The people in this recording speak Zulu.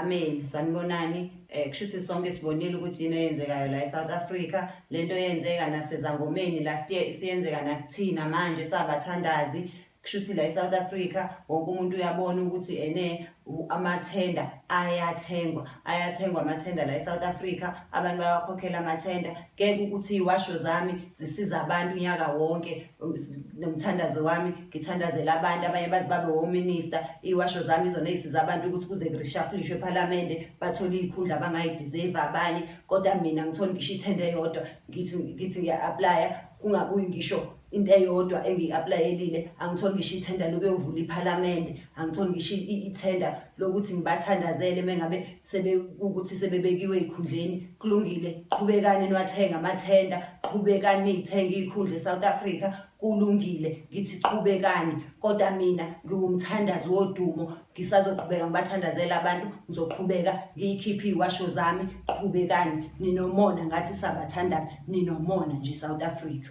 Amen. Sanibonani. Kushuthi sonke sibonile ukuthi yini eyenzekayo la eSouth Africa. Lento yenzeka nasezangomeni last year, isiyenzeka nakuthina manje sabathandazi. Kushuthi la eSouth Africa wonke umuntu uyabona ukuthi ene amathenda ayathengwa, ayathengwa amathenda la eSouth Africa, abantu bayawakhokhela amathenda. Ngeke ukuthi iwasho zami zisiza abantu unyaka wonke, nomthandazo wami ngithandazela abantu, abanye baze babe wominister. Iwasho zami izona ey'siza abantu ukuthi kuze kurishafulishwe ephalamende, bathole iy'khundla abangayideserve abanye, kodwa mina ngithole ngisho ithenda eyodwa, ngithi ngiya-aplaya kungabuyi ngisho into eyodwa engiyi-aplayelile. Angitholi ngisho ithenda lokuyovula iphalamende, angitholi ngisho ithenda lokuthi ngibathandazele mengabe ukuthi sebebekiwe ey'khundleni. Kulungile, qhubekani niwathenga amathenda, qhubekani niy'thenge iy'khundla e-South Africa, kulungile, ngithi qhubekani, kodwa mina ngiwumthandazi wodumo, ngisazoqhubeka ngibathandazela abantu, ngizoqhubeka ngiyikhiphe iy'washo zami. Qhubekani, ninomona ngathi sabathandazi, ninomona nje South Africa.